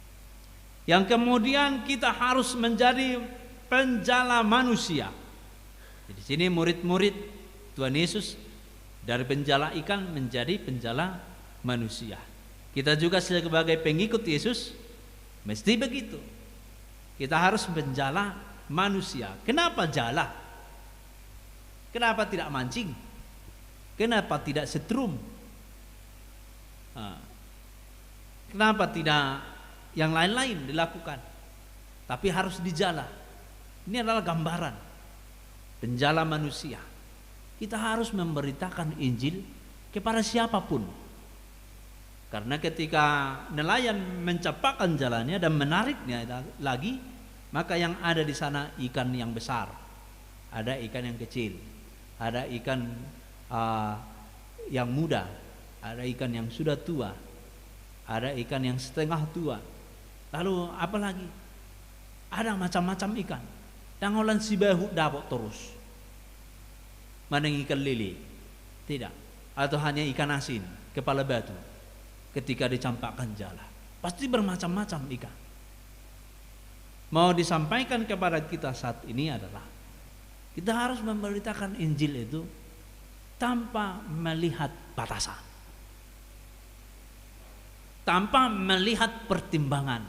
Yang kemudian kita harus menjadi penjala manusia. Jadi sini murid-murid Tuhan Yesus dari penjala ikan menjadi penjala manusia. Kita juga sebagai pengikut Yesus mesti begitu. Kita harus menjala manusia. Kenapa jala? Kenapa tidak mancing? Kenapa tidak setrum? Nah, kenapa tidak yang lain-lain dilakukan? Tapi harus dijala. Ini adalah gambaran penjala manusia. Kita harus memberitakan Injil kepada siapapun. Karena ketika nelayan mencampakkan jalannya dan menariknya lagi, maka yang ada di sana ikan yang besar, ada ikan yang kecil, ada ikan, ah, yang muda, ada ikan yang sudah tua, ada ikan yang setengah tua. Lalu apa lagi? Ada macam-macam ikan. Dang holan sibahut dapot torus. Manang ikan lele. Tidak. Atau hanya ikan asin, kepala batu. Ketika dicampakkan jala, pasti bermacam-macam ikan. Mau disampaikan kepada kita saat ini adalah kita harus memberitakan Injil itu tanpa melihat batasan, tanpa melihat pertimbangan.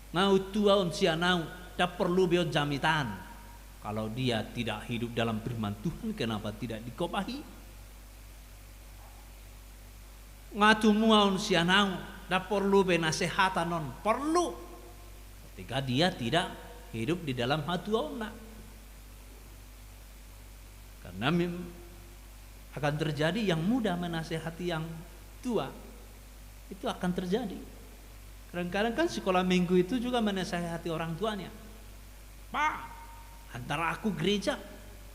Nga tua on sian ahu, dang porlu be on jamitan. Kalau dia tidak hidup dalam firman Tuhan, kenapa tidak dikobahi? Nga tumua on sian ahu, dang porlu be nasehatan on. Porlu. Ketika dia tidak hidup di dalam hatuaonna. Karena mem-, akan terjadi yang muda menasehati yang tua. Itu akan terjadi. Kadang-kadang kan sekolah minggu itu juga menasehati orang tuanya. "Pak, antar aku gereja."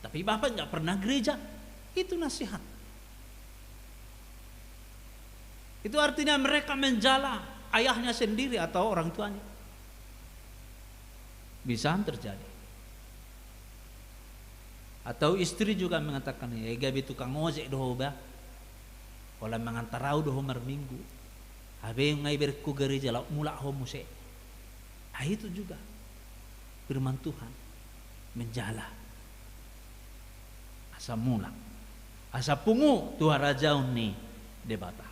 Tapi bapak nggak pernah gereja. Itu nasihat. Itu artinya mereka menjala ayahnya sendiri atau orang tuanya. Bisa terjadi. Atau istri juga mengatakan, "Eh, gabe tukang ojek do ho ba. Holan mangantar ahu do ho marminggu. Hape nga iberengku gereja, laho mulak ho muse." Ah, itu juga firman Tuhan menjala. Asa mulak. Asa pungu tu harajaon ni Debata.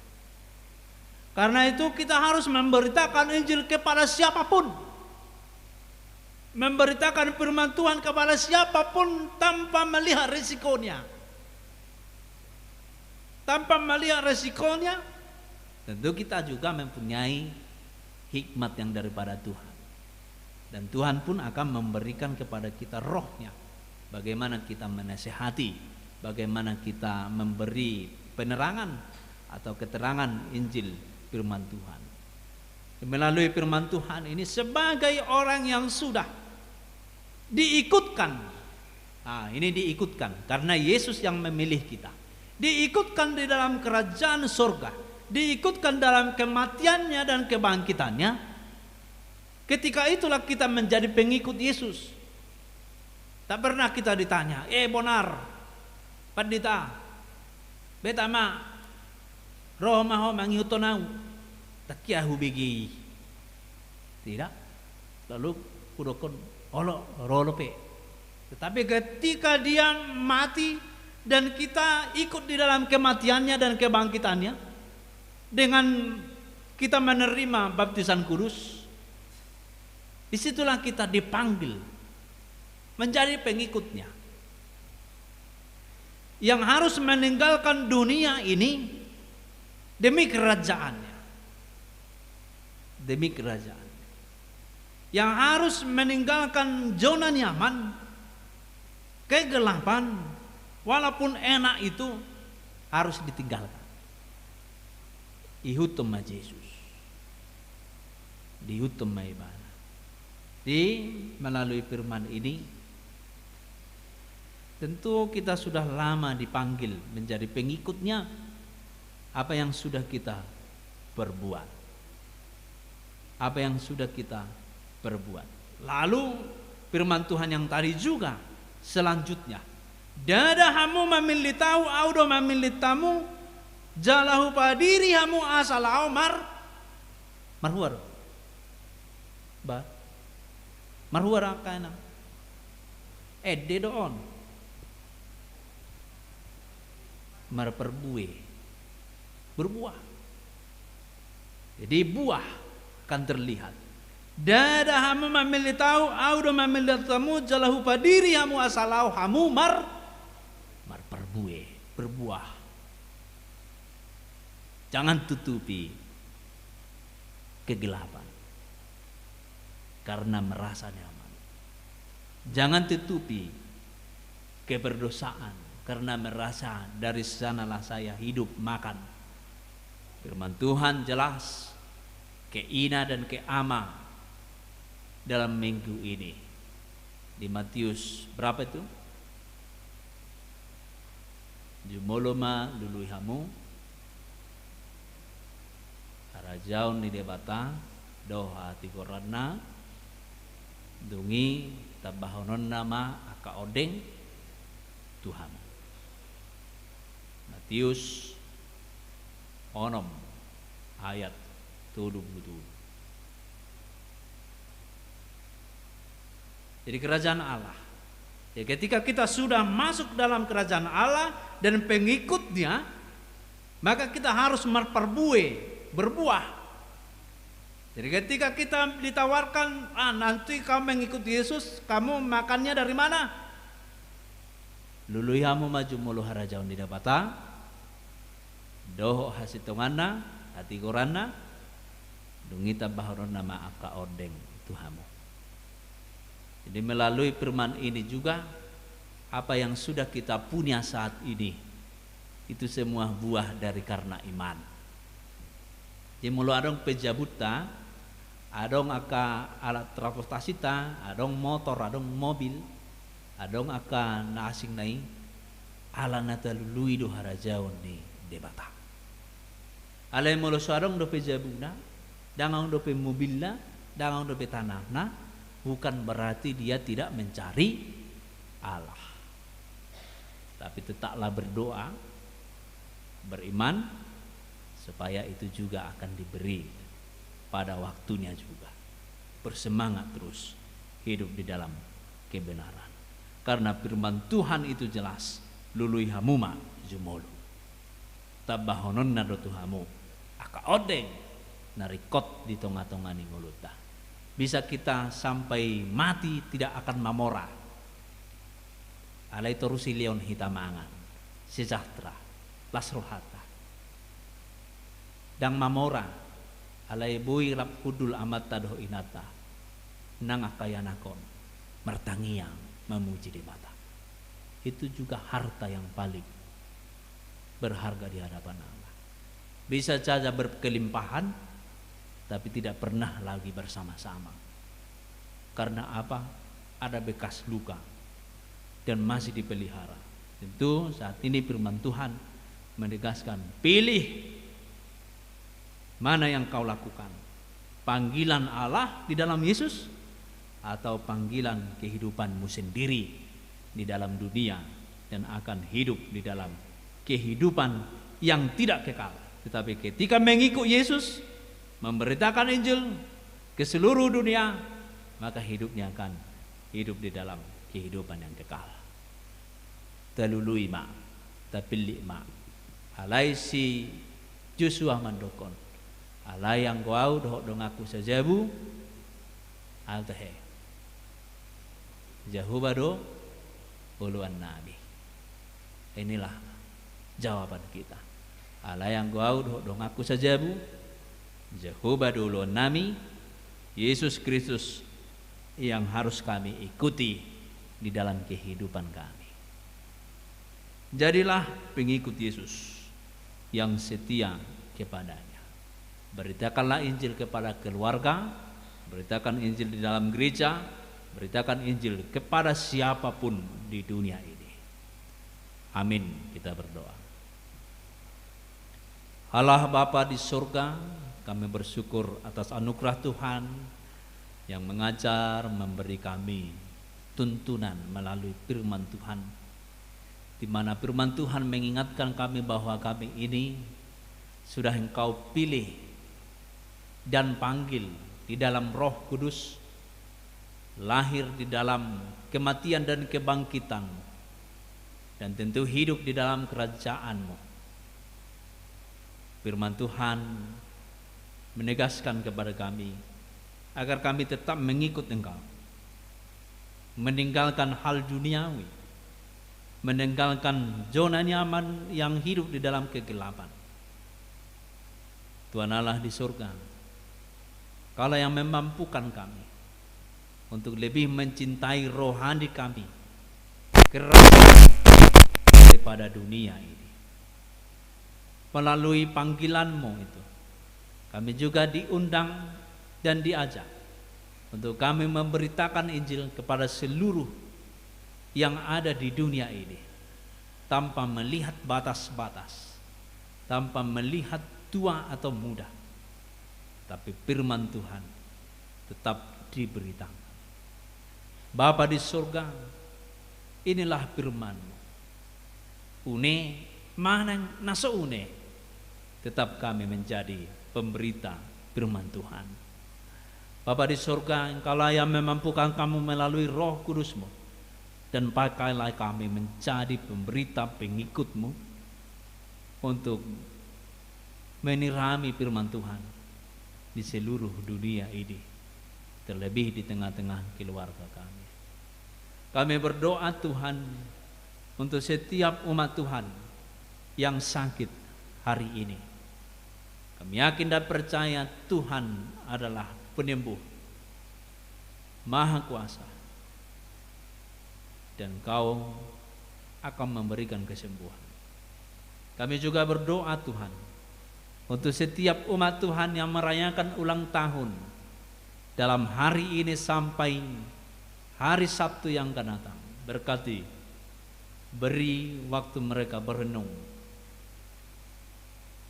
Karena itu kita harus memberitakan Injil kepada siapapun. Memberitakan firman Tuhan kepada siapapun tanpa melihat risikonya. Tanpa melihat risikonya, tentu kita juga mempunyai hikmat yang daripada Tuhan. Dan Tuhan pun akan memberikan kepada kita Roh-Nya. Bagaimana kita menasehati, bagaimana kita memberi penerangan atau keterangan Injil firman Tuhan. Melalui firman Tuhan ini sebagai orang yang sudah diikutkan. Ah, ini diikutkan karena Yesus yang memilih kita. Diikutkan di dalam kerajaan sorga. Diikutkan dalam kematian-Nya dan kebangkitan-Nya. Ketika itulah kita menjadi pengikut Yesus. Tak pernah kita ditanya, "Eh, bonar, pandita, beta ma, ro ma ho mangihuthon ahu." Dang ahu bege i. Tidak. Lalu hudokhon, "Olo, ro dope." Tetapi ketika Dia mati dan kita ikut di dalam kematian-Nya dan kebangkitan-Nya, dengan kita menerima baptisan kudus, di situlah kita dipanggil menjadi pengikut-Nya, yang harus meninggalkan dunia ini demi kerajaan-Nya. Demi kerajaan. Yang harus meninggalkan zona nyaman, kegelapan, walaupun enak itu harus ditinggalkan. Ihuthon ma Jesus. Diihuthon ma Ibana. Di melalui firman ini, tentu kita sudah lama dipanggil menjadi pengikut-Nya. Apa yang sudah kita perbuat? apa yang sudah kita perbuat. Lalu firman Tuhan yang tadi juga selanjutnya, "Ndada hamu mamillit Ahu, Ahu do mamillit hamu, jala Hupadiri hamu asa laho mar-, marhua do." Ba, marhua do angka inang. Ende do on. Marparbue. Berbuah. Jadi buah akan terlihat. Ndada hamu mamillit Ahu, Ahu do mamillit hamu, jala Hupadiri hamu asa laho hamu mar-, marparbue, berbuah. Jangan tutupi kegelapan karena merasa nyaman. Jangan tutupi keberdosaan karena merasa dari sanalah saya hidup makan. Firman Tuhan jelas, ke ina dan ke ama dalam minggu ini. Di Matius berapa itu? Jumolo ma lului hamu harajaon ni Debata dohot hatigoranna, dung i tambahononna ma angka ondeng tu hamu. Matius onom ayat tolu pulu tolu. Jadi kerajaan Allah. Ya, ketika kita sudah masuk dalam kerajaan Allah dan pengikutnya, maka kita harus marparbue, berbuah. Jadi ketika kita ditawarkan, "Ah, nanti kamu mengikut Yesus, kamu makannya dari mana?" Lului hamu ma jumolo harajaon ni Debata, dohot hasintonganna, hatigoranna, dung i tambahononna ma angka ondeng tu hamu. Jadi melalui firman ini juga, apa yang sudah kita punya saat ini, itu semua buah dari karena iman. Jadi molo adong pe jabunta, adong angka alat transportasita, adong motor, adong mobil, adong angka na asing na i, ala na talului do harajaon ni Debata. Alai molo so adong dope jabuna, ndang adong dope mobilna, ndang adong dope tanahna, bukan berarti dia tidak mencari Allah. Tapi tetaplah berdoa, beriman, supaya itu juga akan diberi pada waktunya juga. Bersemangat terus hidup di dalam kebenaran. Karena firman Tuhan itu jelas, lului hamu ma jumolo. Tambahononna do tu hamu angka ondeng na ringkot di tonga-tonga ni ngolunta. Bisa kita sampai mati tidak akan mamora. Alai toru silehon hita mangan, sejahtera, las rohanta. Ndang mamora, alai boi rap hundul amanta dohot inanta, nang angka ianakhon, martangiang, mamuji Debata. Itu juga harta yang paling berharga di hadapan Allah. Bisa saja berkelimpahan, tapi tidak pernah lagi bersama-sama. Karena apa? Ada bekas luka dan masih dipelihara. Tentu saat ini firman Tuhan menegaskan, pilih mana yang kau lakukan. Panggilan Allah di dalam Yesus atau panggilan kehidupanmu sendiri di dalam dunia dan akan hidup di dalam kehidupan yang tidak kekal. Tetapi ketika mengikut Yesus, memberitakan Injil ke seluruh dunia, maka hidupnya akan hidup di dalam kehidupan yang kekal. Talului ma, tapillit ma. Alai si Josua mandokkon, alai anggo ahu dohot donganku sajabu, altahe, Jahowa do oloannami. Inilah jawaban kita. Alai anggo ahu dohot donganku sajabu, Jahowa do oloannami, Yesus Kristus yang harus kami ikuti di dalam kehidupan kami. Jadilah pengikut Yesus yang setia kepada-Nya. Beritakanlah Injil kepada keluarga, beritakan Injil di dalam gereja, beritakan Injil kepada siapapun di dunia ini. Amin. Kita berdoa. Allah Bapa di sorga, Kami bersyukur atas anugerah Tuhan yang mengajar, memberi kami tuntunan melalui firman Tuhan, di mana firman Tuhan mengingatkan kami bahwa kami ini sudah Engkau pilih dan panggil di dalam Roh Kudus, lahir di dalam kematian dan kebangkitan, dan tentu hidup di dalam kerajaan-Mu. Firman Tuhan menegaskan kepada kami agar kami tetap mengikut Engkau, meninggalkan hal duniawi, meninggalkan zona nyaman yang hidup di dalam kegelapan. Tuhan Allah di surga, Engkaulah yang memampukan kami untuk lebih mencintai rohani kami, kerajaan daripada dunia ini. Melalui panggilan-Mu itu, kami juga diundang dan diajak untuk kami memberitakan Injil kepada seluruh yang ada di dunia ini, tanpa melihat batas-batas, tanpa melihat tua atau muda. Tapi firman Tuhan tetap diberitakan. Bapa di surga, inilah firman-Mu. Une manang na so une, tetap kami menjadi pemberita firman Tuhan. Bapa di surga, Engkaulah yang memampukan kami melalui Roh Kudus-Mu, dan pakailah kami menjadi pemberita, pengikut-Mu, untuk menyirami firman Tuhan di seluruh dunia ini, terlebih di tengah-tengah keluarga kami. Kami berdoa, Tuhan, untuk setiap umat Tuhan yang sakit hari ini. Kami yakin dan percaya Tuhan adalah penyembuh, maha kuasa, dan Engkau akan memberikan kesembuhan. Kami juga berdoa, Tuhan, untuk setiap umat Tuhan yang merayakan ulang tahun dalam hari ini sampai hari Sabtu yang akan datang. Berkati, beri waktu mereka berenung.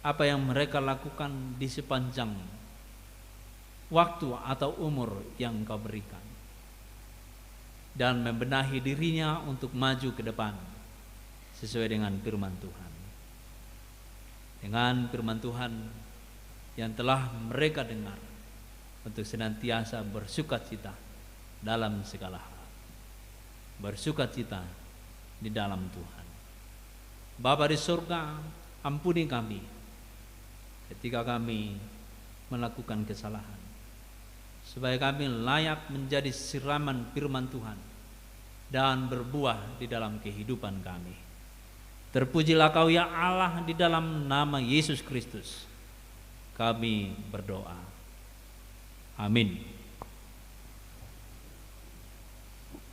Apa yang mereka lakukan di sepanjang waktu atau umur yang Engkau berikan, dan membenahi dirinya untuk maju ke depan sesuai dengan firman Tuhan. Dengan firman Tuhan yang telah mereka dengar, untuk senantiasa bersukacita dalam segala hal. Bersukacita di dalam Tuhan. Bapa di surga, ampuni kami ketika kami melakukan kesalahan, supaya kami layak menjadi siraman firman Tuhan dan berbuah di dalam kehidupan kami. Terpujilah Kau, ya Allah, di dalam nama Yesus Kristus kami berdoa. Amin.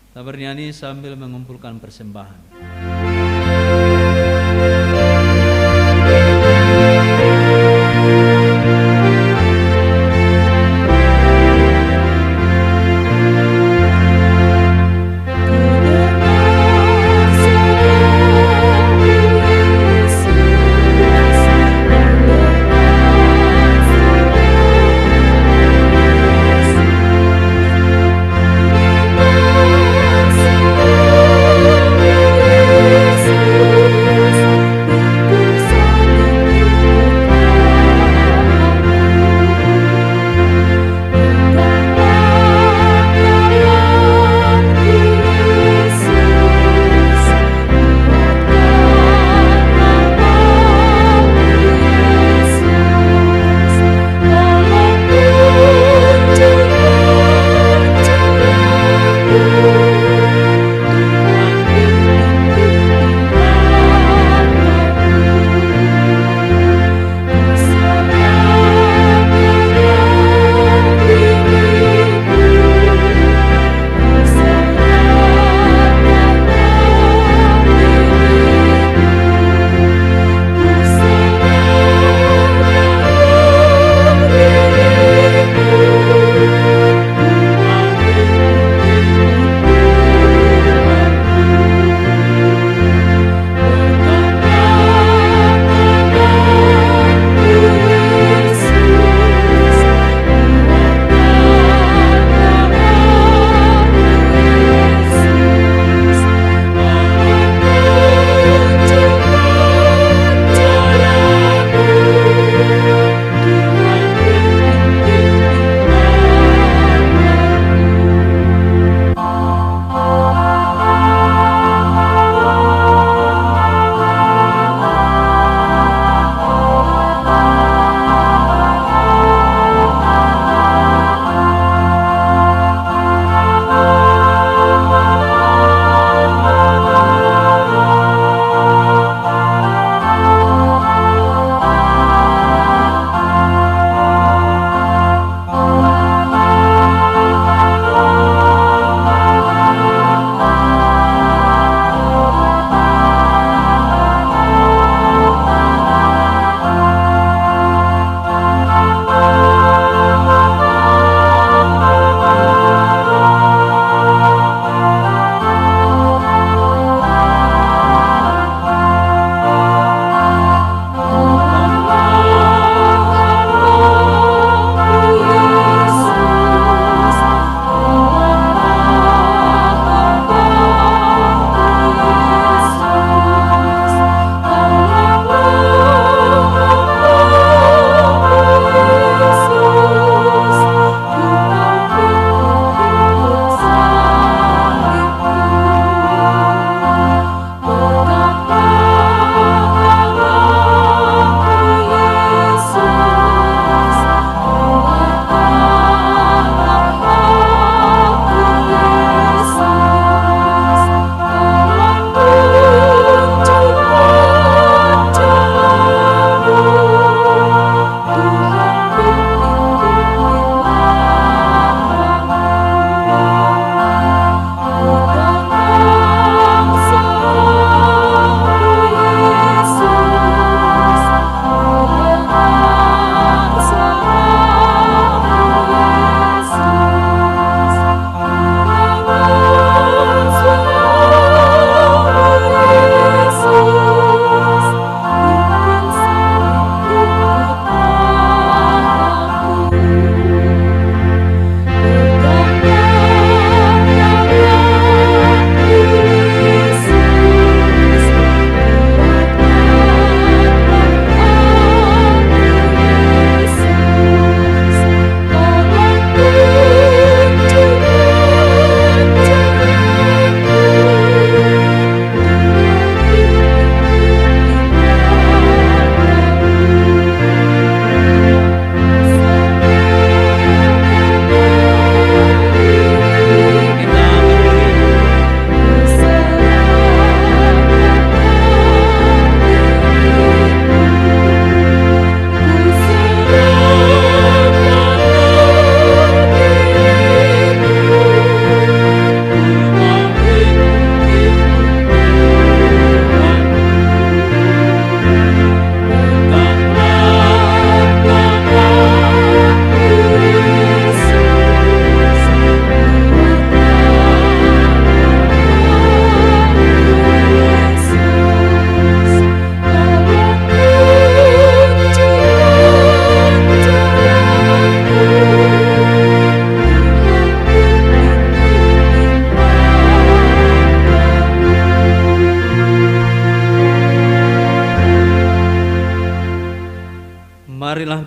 Kita bernyanyi sambil mengumpulkan persembahan.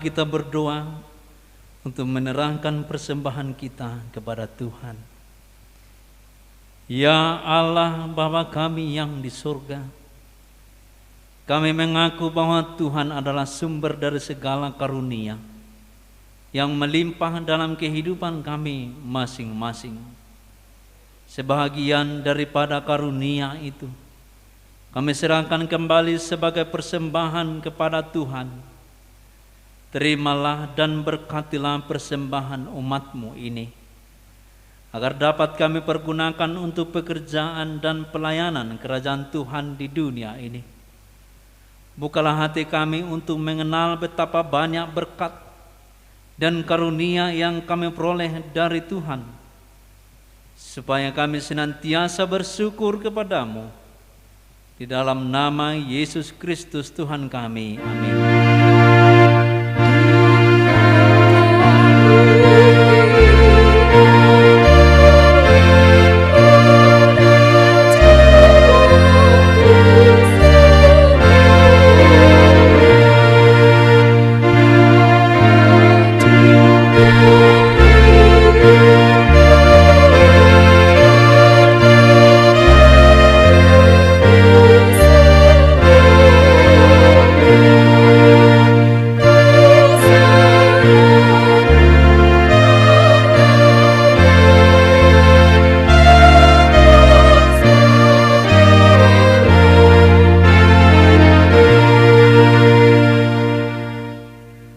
kita berdoa untuk menyerahkan persembahan kita kepada Tuhan. Ya Allah, Bapa kami yang di surga, kami mengaku bahwa Tuhan adalah sumber dari segala karunia yang melimpah dalam kehidupan kami masing-masing. Sebahagian daripada karunia itu kami serahkan kembali sebagai persembahan kepada Tuhan. Terimalah dan berkatilah persembahan umat-Mu ini, agar dapat kami pergunakan untuk pekerjaan dan pelayanan kerajaan Tuhan di dunia ini. Bukalah hati kami untuk mengenal betapa banyak berkat dan karunia yang kami peroleh dari Tuhan, supaya kami senantiasa bersyukur kepada-Mu. Di dalam nama Yesus Kristus Tuhan kami. Amin.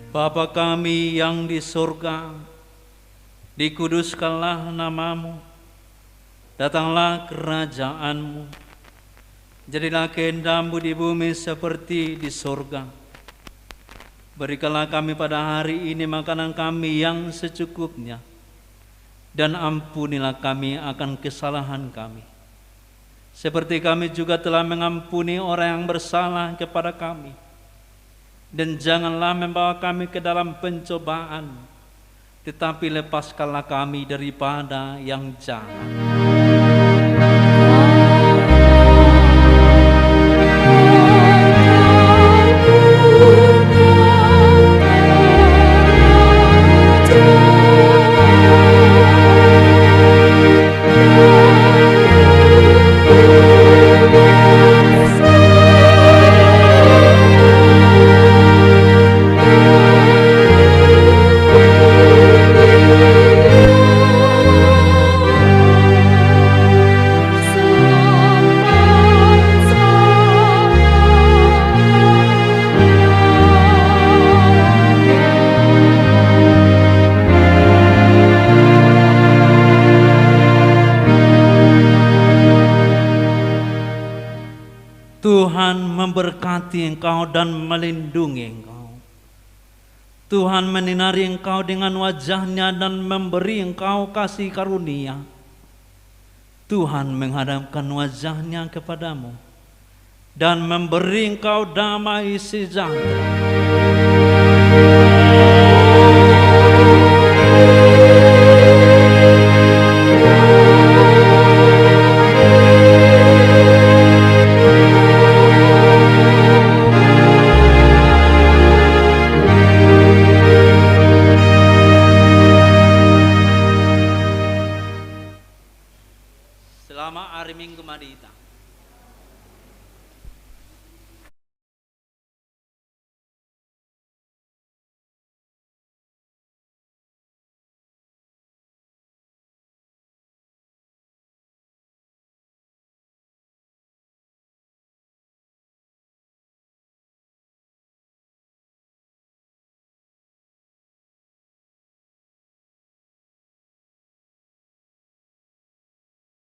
Bapa kami yang di sorga, dikuduskanlah nama-Mu, datanglah kerajaan-Mu, jadilah kehendak-Mu di bumi seperti di sorga. Berikanlah kami pada hari ini makanan kami yang secukupnya, dan ampunilah kami akan kesalahan kami, seperti kami juga telah mengampuni orang yang bersalah kepada kami. Dan janganlah membawa kami ke dalam pencobaan, tetapi lepaskanlah kami daripada yang jahat. Tuhan memberkati engkau dan melindungi engkau. Tuhan menyinari engkau dengan wajah-Nya dan memberi engkau kasih karunia. Tuhan menghadapkan wajah-Nya kepadamu dan memberi engkau damai sejahtera.